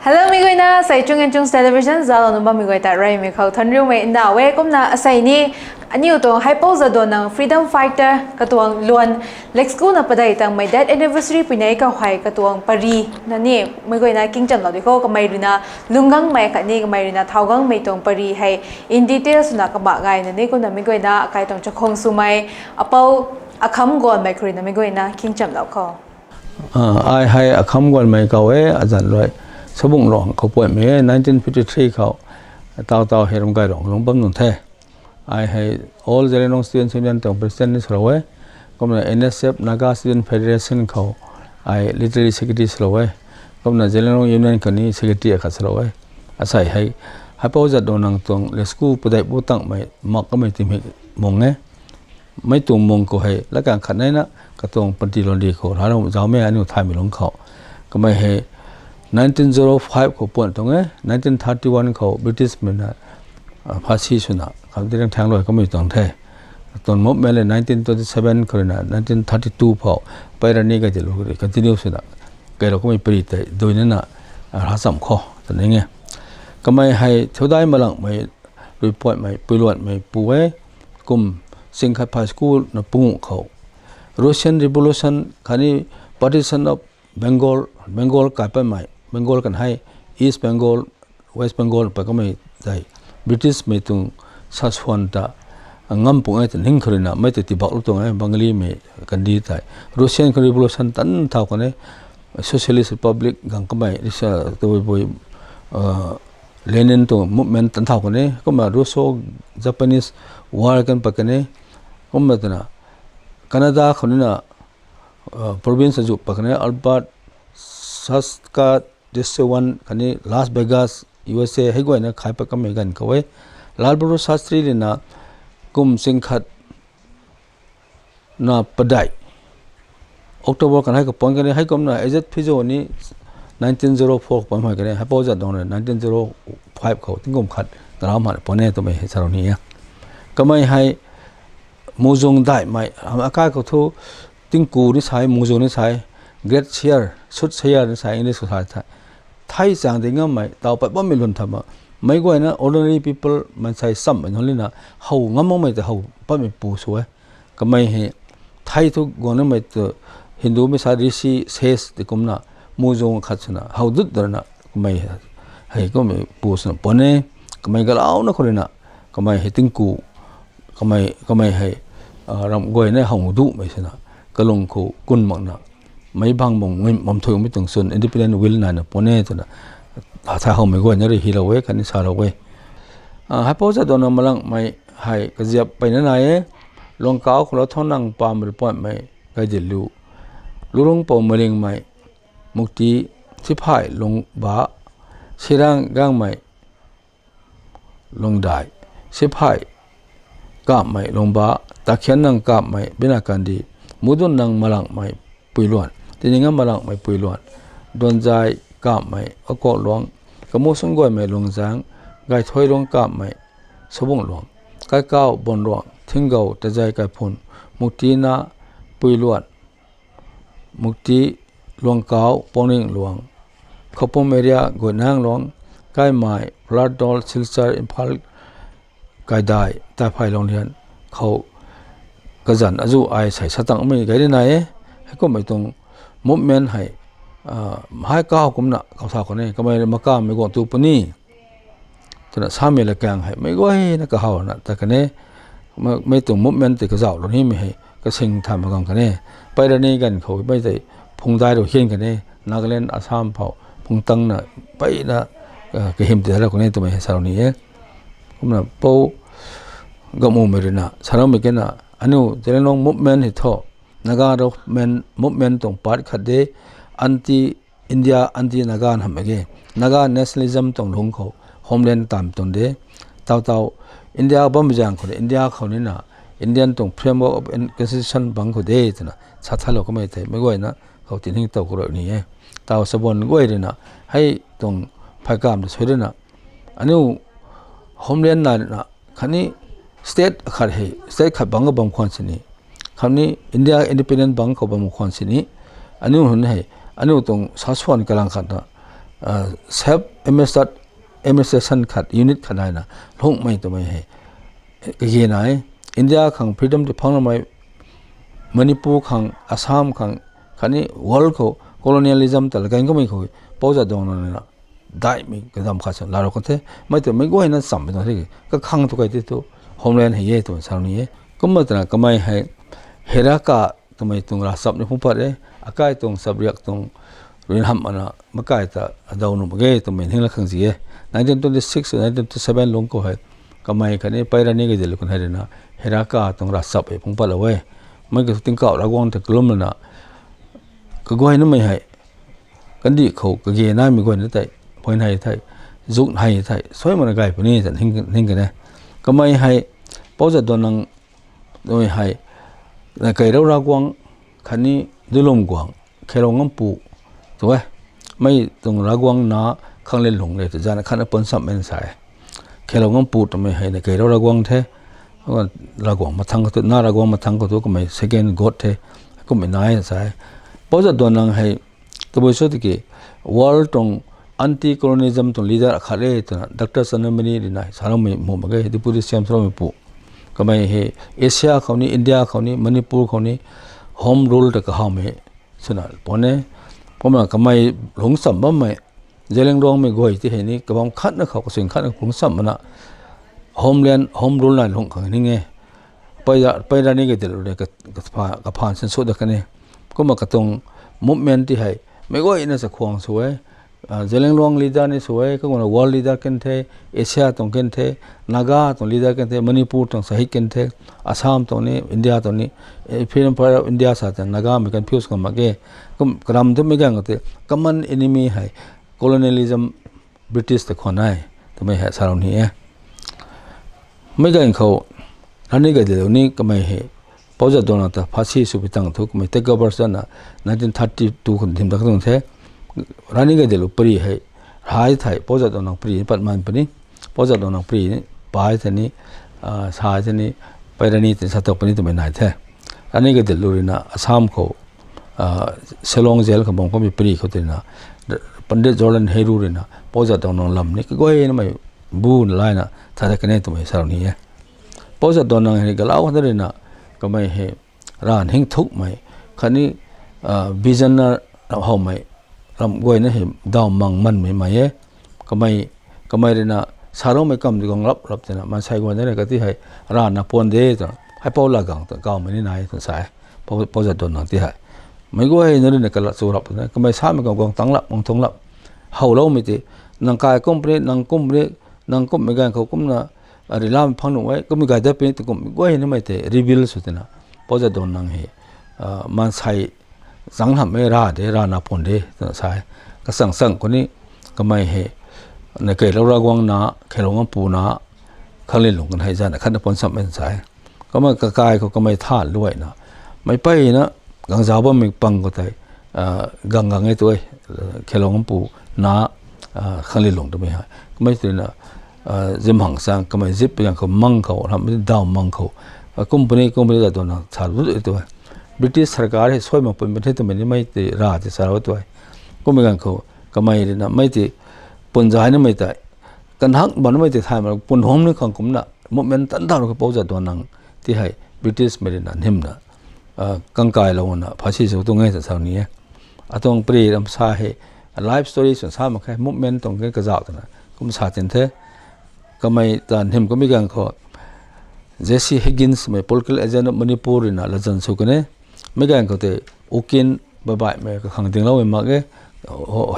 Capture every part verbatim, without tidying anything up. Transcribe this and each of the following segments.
Hello, mi guayna, sei Chung and Chung's Television zalou nunc bammei guay ta reymei khou thanriumei nda e. Kumna asei ni aniu tuang Haipou Jadonang freedom fighter katuang luan leksku na padei tangmei death anniversary puinei kau hei katuang pari na ni mi guayna kingchamlou di khou, kamei ruina lungc gangmei khatni kamei ruina thau gangmei tuang pari hei in detail swna kabah gayna ni kumna mi guayna akai tuang chakhwang swmei apou Akham Guanmei khou ruina mi guayna kingchamlou khou. Ah, ai hei Akham Guanmei kau e, azanc rui Sabungc Ruang khou puanmei e, nineteen fifty three khou. Taw taw hei Ramgay Ruang lungc bam nunc the. Ai hei All Zeliangrong Students' Union tuang president ni swlou e. Kumna N S F, Naga Student Federation khou ai literary secretary swlou e. Kumna Zeliangrong Union khou ni secretary akhat swlou e. Asei hei Haipou Jadonang tuang leksku padei bu tangmei mak kamei timik mung e. Mei tuang mung khou hei latkaeng khat neina katuang panty luan di khou rarou zaucmei aniu thaymei lungc khou. Kamei hei nineteen zero five khou puan tuang e, nineteen thirty one khou British mei na, ah, phasi swna khamti rang thang rui kamei tuang the. Tuang movement le nineteen twenty seven khou ruina nineteen thirty two phou Pairani Gaidinliu continue swna keilou kamei pari tei duinana, ah, rachamv khou ta ning e. Kamei hei Thiudai Malangmei, Ruipuatmei, Puiluanmei pu e. Kum sing khat phay school na pungu khou Russian Revolution khatni Partition of Bengal, Bengal kai patmei, Bengal kan hei East Bengal, West Bengal pat kamei tei British mei tuang sasuan ta ngam pung e ta ning khou ruina mei tei tibaklou tuang e, Bengali mei kandi tei. Russian khou revolution tan thau kan e, Socialist Republic gang kamei, risa, tui bui, ah, Lenin tuang movement tan thau kan e, kumna Russo-Japanese war kan pat kan e, kumna twna Canada khou nina, ah, province azu pat kan e, Albert, Saskatchewan khatni Las Vegas, U S A hei guayna khai pat kamei ganv khou e. Lal Bahadur Shastri ruina kum sing khat na padei October kan hei khou puan kan e, hei kumna Ajit Phiyoni nineteen zero four khou puan hei kan e, Haipou Jadonang nineteen zero five khou tingkum khat ngarau man puan e twmei hei salou ni e. Kamei hei Muhzwng daihmei, akai khou thu tingku ni sa e, muhzwng ni sa e, great seer, soothsayer ni sa e, English khou sa the. Thei chang di ngammei, taw pat bammei lun thamna, meic guayna ordinary people maansei chammei nunc lina how ngam makmei ta how patmei pu sw e. Kamei hei thei thu guang namei tu Hindumei sa rishi, sage ti kumna, muhzwng khat swna how dut dana kamei hei kummei pu swna puan e. Kamei galauna khou ruina kamei hei tingku, kamei, kamei hei, ah, ramh guayna how duhmei swna kalung khou kun makna meic bang bang ngim bam thuimei tuang chwn independent will naina puan e twna sa howmei guayna rui hilou e khatni salou e. Ah, Haipou Jadonang Malangmei hei kaziap peyna nai e. Luangkauc khou lou Thongnang Pam Ruipuatmei Gaidinliu, Lurungpou Malingmei Mukti, Siphay Lungba, Sirang Gangmei Lungdai, Siphay Kapmei Lungba, Takhiannang Kapmei Binakandi, Mudunnang Malangmei Puiluan, Tininga Malangmei Puiluan, Donzai Kapmei Akok Luang, Kamusung Guaymei Lungzang, Gaithoiluang Kapmei Sabungc Luang, Kaikau Bonruang, Thinggou Tazei Kaiphun, Muktina Puiluan, Mukti Luangkauc Pongning Luang, Khapum area Guinang Luang, Kaimai, Pholadol, Silchar, Imphal, Kaidai, Taiphay Luanglian khou kazanc azu ai sei satangmei gay ni nai e. Heikummei tuang movement hei, ah, hei kaw kumna kaw thau kan e, kamei makammei guang tu puni twna samei lakaeng hei meic guayna kahawna tat kan e. Mei tuang movement tei kazauhlou nimei hei kasing thamh mak gang kan e. Pei rani ganv khou mei tei phungdai rou hian kan e, Nagaland, Assam phou phungtangna peyna, ah, kahym tei rau kan e twmei hei salou ni e. Kumna Pou Gangmumei ruina saloumei kena, aniu Zeliangrong movement hei thu Naga movement, movement tuang part khat de, anti India, anti Naga hamh mak ge. Naga nationalism tuang lungc khou homeland tam tuang de. Taw taw India bam zaeng khou de, India khou nina Indian tuang framework of constitution bang khou de twna sa thalou kamei tei meic guayna khou tinhing tow khou rui ni e. Taw sabon guay ruina hei tuang phey kam ta sui ruina aniu homeland nai ruina khatni state khat hei state khat bang kabam khwan sini, khatni India independent bang khou bam khwan sini, aniu hun hei aniu tuang sasuan kalang khat na self administration khat unit khat naina lungmei twmei hei kage nai. India khang freedom ti phangloumei, Manipur khang, Assam khang, khatni world khou colonialism ta lagan kamei khou Pou Jadonang na daihmei kadam khat sw laalou kan the. Mei twmei guayna chammei tuang the, kakhang tu kai ti thu Homeland hei e twmei sa ni e. Kumna twna kamei hei Heraka twmei tuang ravchap ni phungc pat e, akai tuang chapriak tuang rui hamh mana makai ta adaw nuh mak ge twmei ningla khang zi e. Nineteen twenty six, nineteen twenty seven lungc khou hei kamei khatni Pairani Gaidinliu kan hei ruina Heraka tuang ravchap hei phungc patlou e. Mei ka tingkauh Ravguangc ta kalum lana kaguay namei hei kandih khou kage naimei guayna tei point hei thei, zuk hei thei suai mana gay puni ta ning kan e. Kamei hei Pou Jadonang hei Nakeirou Ravguangc khatni Duilumguangc, Khelou Ngampu tu e. Mei tuang Ravguangc na Khanglilung le tu zana khatna puanchammei sa e. Khelou Ngampu twmei hei Nakeirou Ravguangc the. Ravguangc mathangc khou tu, na Ravguangc mathangc khou tu kamei second god the. Kummei nai sa e. Pou Jadonang hei tabui sw tiki world tuang anti-colonialism tuang leader akhat e twna Doctor Chandamani ruina saloumei mu mak ge, deputy C M saloumei pu. Kamei hei Asia khou ni, India khou ni, Manipur khou ni home rule ta kahawmei swna puan e. Kumna kamei lungc cham bammei Zeliangrongmei guay ti hei ni kabam khatna khou, kasuing khatna lungc cham mana Homeland, home rule nai lungc khang ning e. Pairani Gaidinliu rui kaphaan sinsw dat kan e. Kumna katuang movement ti hei meic guayna chakhwang sw e. Zeliangrong leader ni sw e, kaguayna world leader kan the, Asia tuang kan the, Naga tuang leader kan the, Manipur tuang sahit kan the, Assam tuang ni, India tuang ni, Freedom Fighter of India sa tei Nagamei confuse kan mak ge. Kum karam thumei ganv khou tei common enemy hei colonialism, British ta khwan e twmei hei salou ni e. Meic ganv khou Rani Gaidinliu ni kamei hei Pou Jadonang ta phasi swpi tang thu kamei take over swna nineteen thirty two khou dim dat tuang the. Rani Gaidinliu pari hei, hai thei Pou Jadonang pari ni pat man puni. Pou Jadonang pari ni pai thei ni, sai thei ni, Pairani tei sa tok puni twmei nai the. Rani Gaidinliu ruina Assam khou Shillong jail khou bam kamei pari khou tina Pandit Jawaharlal Nehru ruina Pou Jadonang lam ni kaguay namei bu na layna tha dat kan e twmei salou ni e. Pou Jadonang hei galau khou ruina kamei hei rav ningthukmei khatni visionary howmei, ram guayna hei daw mang manmei mei e. Kamei ruina saloumei kam di guang rap rap tina maansei guayna rui kati hei rana puan de twna hei pou latgang ta kawmei ni nai twna sa e. Pou Jadonang ti hei meic guayna ruina kalat chu rap twna kamei samei kam guang tang lap, guang thung lap, howloumei tei nang kai kum puni, nang kum puni, nang kummei ganv khou kumna rilam phang nuh e, kummei gay dat puni tw kummei guay namei tei reveal sw tina Pou Jadonang hei maansei chang hamhmei rav de, rana puan de twna sa e. Kachang chang khou ni kamei hei Nakeilou Ravguangc na, Kheilou Ngampu na, Khanglilung kan hei zana khatna puan chammei sa e. Kumna kakai khou kamei tha luaina meic peyna gangzauc bammei pang khou tei gang gang e tu e, Kheilou Ngampu na, Khanglilung twmei hei kamei twna zimhang sang kamei zip pui ganv khou mang khou, ramhmei daw mang khou, company, company Jadonang sa lu e tu e. British sarkar hei suai mak pun pun the twmei ni mei tei rav tei sa rau tu e. Kummei ganv khou kamei ruina mei tei puan zay namei tei, kanhak banmei tei thay mak pun hom ni khang kumna movement tan tau khou Pou Jadonang ti hei Britishmei ruina nhimna kangkailouna phasi sw tuang e ta sa ni e. Atuang pari ram sa hei life story swn sa mak khe, movement tuang ke kazauh twna kum sa tin the. Kamei ta nhim kummei ganv khou J C Higginsmei political agent of Manipur ruina latzan sw kan e. Mei ganv khou tei ukin baihbaihmei kakhang dingloumei mak e.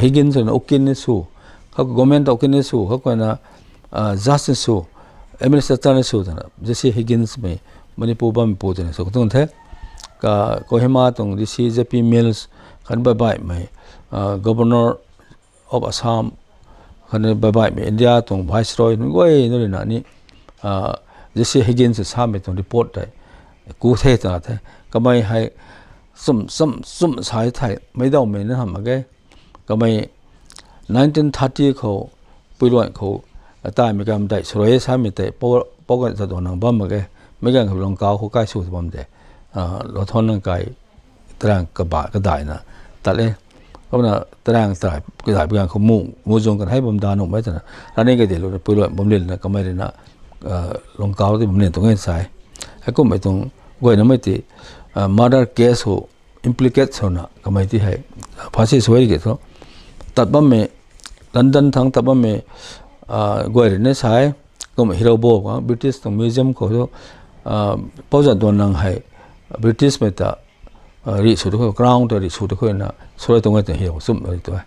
Higgins ruina ukin ni sw, khou government ta ukin ni sw, khou kuana judge ni sw, administrator ni sw twna J C Higginsmei Manipur bammei pu twna sw katuang the. Kohima tuang D C J P Mills khatni baihbaihmei Governor of Assam khatni baihbaihmei India tuang Viceroy nunc guay na ruina ni J C Higgins samei tuang report tei ku the twna the. Kamei hei chum chum chum sa thei meic dawmei na hamh mak ge. Kamei nineteen thirty khou puiluan khou taimei kam dai swrui samei tei Pou Jadonang bam mak ge. Mei ganv khou Lungkau khou kai sw bam de, Lothanang kai tarang kaba kadaina tat e. Kumna tarang tarai kizai bigang khou mu, mu zung kan hei bam da nuh mei twna. Rani Gaidinliu rui puiluan bam lin na kamei rui na, ah, Lungkau ti bam lin tuang e sa e. Heikumhmei tuang guaynamei ti, ah, murder case khou implicate swna kamei ti hei, ah, phasi suai ki thu. Tat bammei, London thang tat bammei, ah, guay rui na sa e. Kum hero bo ka British tuang museum khou thu, ah, Pou Jadonang hei British mei ta, ah, rih sw tu khou, crown ta rih sw tu khou na, surai tuang e tuang hero sum rui tu e.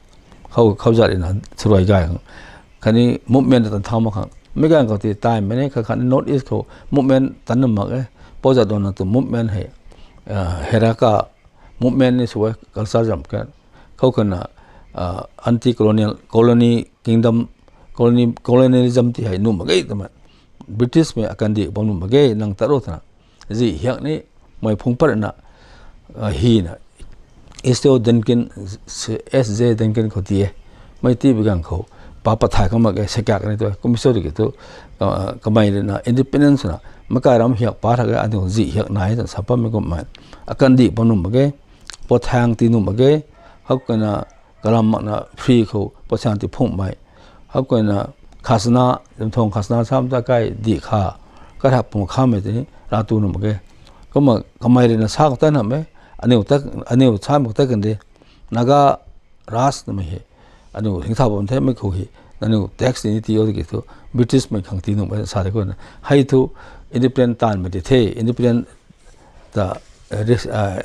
Khou, khou zat rui na surai gay khang. Khatni movement tan thau mak khang. Mei ganv khou ti time mei ni kha khatni North East khou movement tan na mak e. Pou Jadonang tuang movement hei, ah, Heraka movement ni sw e, culture zam kan. Khou khana, ah, anti-colonial, colony kingdom, colony, colonialism ti hei nuh mak ge twmei. British mei akandih bam nuh mak ge nang tat ro twna. Zi hiak ni mei phung pat na, ah, hi na. S J Duncan, S J Duncan khou ti e. Mei ti bigang khou pa pathai khang mak ge sakak ni tu e. Kum sw tu ki thu, ah, kamei rui na independence na. Makai ram hiak pa thak ge aniu zi hiak nai twna sa pammei kummei. Akandih bam nuh mak ge. Pothang ti nuh mak ge. Hou kana kalam mak na free khou pothang ti phungmei. Hou kana khasna, zam thong khasna sam ta kai di kha. Ka thap pung khamei ti ni ra tu nuh mak ge. Kumna kamei rui na sa khou ta nam e. Aniu ta, aniu sa mak ta kan de. Naga Raj namei hei. Aniu hing thau bam the mei khou hei. Aniu tax ti ni ti o ki thu. British mei khang ti nuh mak sa de khou na. Hei thu independent taanv mei ti the. Independent ta, eh, ris-, ah,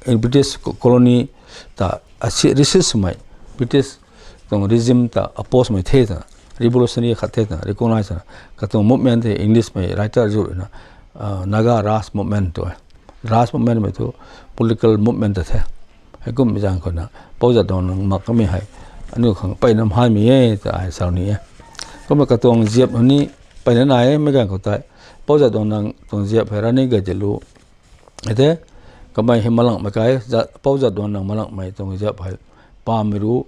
in British co-, colony ta, ah, si-, resist mei, British tuang regime ta oppose mei the ta, revolutionary khat the ta, recognize ta, katuang movement the English mei writer zu na, ah, Naga Raj movement tu e. Raj movement mei tu political movement ta the. Heikum mi zang khou na, Pou Jadonang mak kamei hei, aniu khang peyna mhai mei e ta ai sau ni e. Kumna katuang ziap ni, peyna nai e, mei ganv khou tei, Pou Jadonang tuang ziap hei Rani Gaidinliu. Hei the, kamei hei malang mei kai, za-, Pou Jadonang malang mei tuang ziap hei, pa mei ru,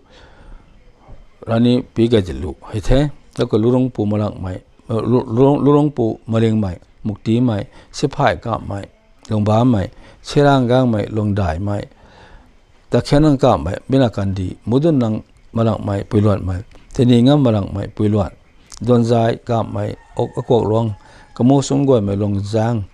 Rani Pi Gaidinliu. Hei the, lou ka Lurungpu malang mei, lu-, lu-, Lurungpu maling mei, Mukti mei, Siphai Kap mei, Lungba mei, Sirang Gang mei, Lungdai mei, Takhianang Kap mei, Bina Kandi, Mudun Nang malang mei, Puiluan mei, Tini Ngam malang mei, Puiluan, Donzai Kap mei, Ok Akuak Luang, Kamu Sung Guay mei, Lungzang,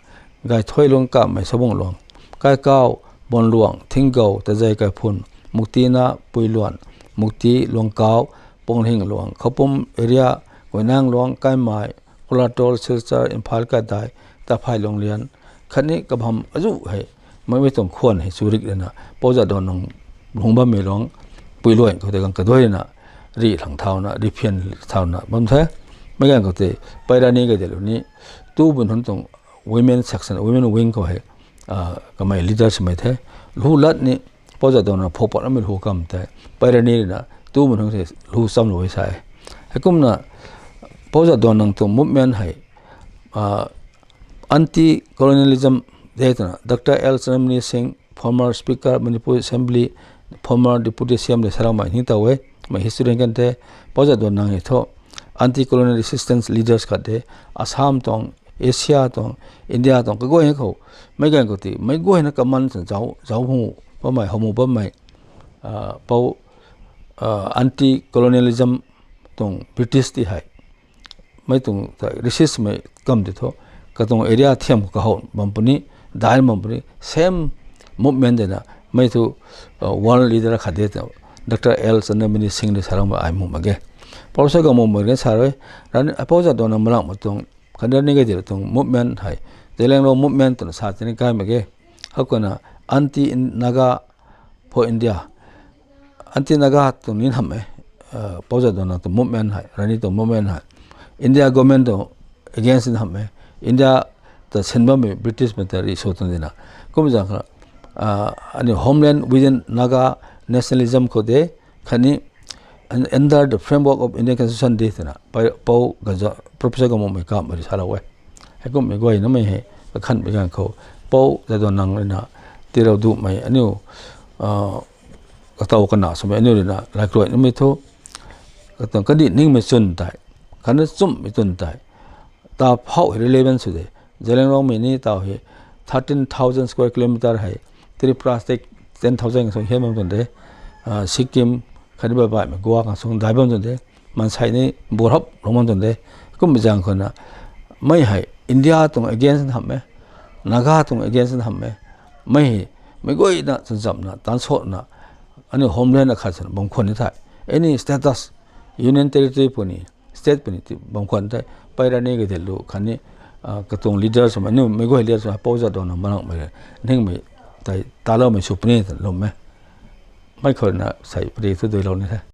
Gai Thuai Luang Kap mei, Sabung Luang, Kai Kau, Bon Luang, Thing Gau, Tazei Kai Phun, Mukti Na, Puiluan, Mukti, Luang Kau, Pung Hing Luang, Khapum area, Guinang Luang, Kai Mai, Kulatol, Silchar, Imphal Kadai, Taphai Luang Lian, khatni kabam azu hei, mei mei tuang khwan hei, churik lana, Pou Jadonang, lung bammei luang, Puiluan khou tei gang kadoi na, ri thang thau na, ri phian thau na, bam the, mei ganv khou tei, Pi Rani Gaidinliu ni, tu bun hun tuang, women section, women wing khou hei, ah, kamei leader swmei the. Lhu lat ni, Pou Jadonang phou pat lamei lhu kam tei, Pi Rani na, tu mun hang se lhu cham lou e sa e. Heikumna, Pou Jadonang tuang movement hei, ah, anti-colonialism de twna, Doctor L Chandramani Singh, former Speaker, Manipur Assembly, former Deputy C M de sarau mei hing tau e, mei historian kan the, Pou Jadonang hei thu, anti-colonial resistance leaders khat de, Assam tuang, Asia tuang, India tuang, kaguay hei khou, mei ganv khou ti, mei guay na kaman san zau, zau hou, bammei, hou mu bammei, ah, Pou, ah, anti-colonialism tuang British ti hei. Mei tuang ta resist mei kam ti thu, katuang area thiam khou kahou bam puni, dai bam puni, same movement de na, mei thu, ah, world leader khat de ta, Doctor L Chandramani Singh de sarau mei ai mu mak ge. Professor Gangmei mei ge sa rui, ran, Pou Jadonang malang ma tuang, Kandar ni ga di tuang movement hei, Zeliangrong movement twna sa tini kai mak ge. Hou kana anti-Naga for India. Anti-Naga tuang ni hamh e, uh, Pou Jadonang tuang movement hei, Rani tuang movement hei. India government tuang against ni hamh e. India ta sin bammei British mei ta ri so tuang di na. Kum zang kha, uh, ani homeland within Naga nationalism khou de, khatni un-, under the framework of Indian Constitution de twna, Pou, Pou Gaza, Professor Gangmei kam mei ri sa lou e. Heikum mei guay na mei hei, kakhan mei ganv khou, Pou Jadonang rui na, tirou du mei, aniu, ah, katau kana swmei, aniu rui na, laikruai na mei thu, katuang kadi ning mei chwn tei, kana chum mei chwn tei, ta phou hei relevant sw de. Zeliangrong mei ni tau hei thirteen thousand square kilometer hei, Tripura state ten thousand song hiam bam tuang de. Sikkim khatni baihmei Goa khang sung dai bam tuang de, maansei ni bu hap lung bam tuang de. Kummei zaeng khou na, mei hei India tuang against hamh e, Naga tuang against hamh e, mei hei meic guayna chwnzamhna taanc suna, aniu homeland akhat swna bam khwan ni thei, any status, union territory puni, state puni ti bam khwan thei, pei rani kadilu khatni katuang leader swmei, aniu meic guay leader swmei pou zat dana malangmei ningmei tei taloumei sw puni ta lwm e. Mei khou na sei pari thu duilou ni the.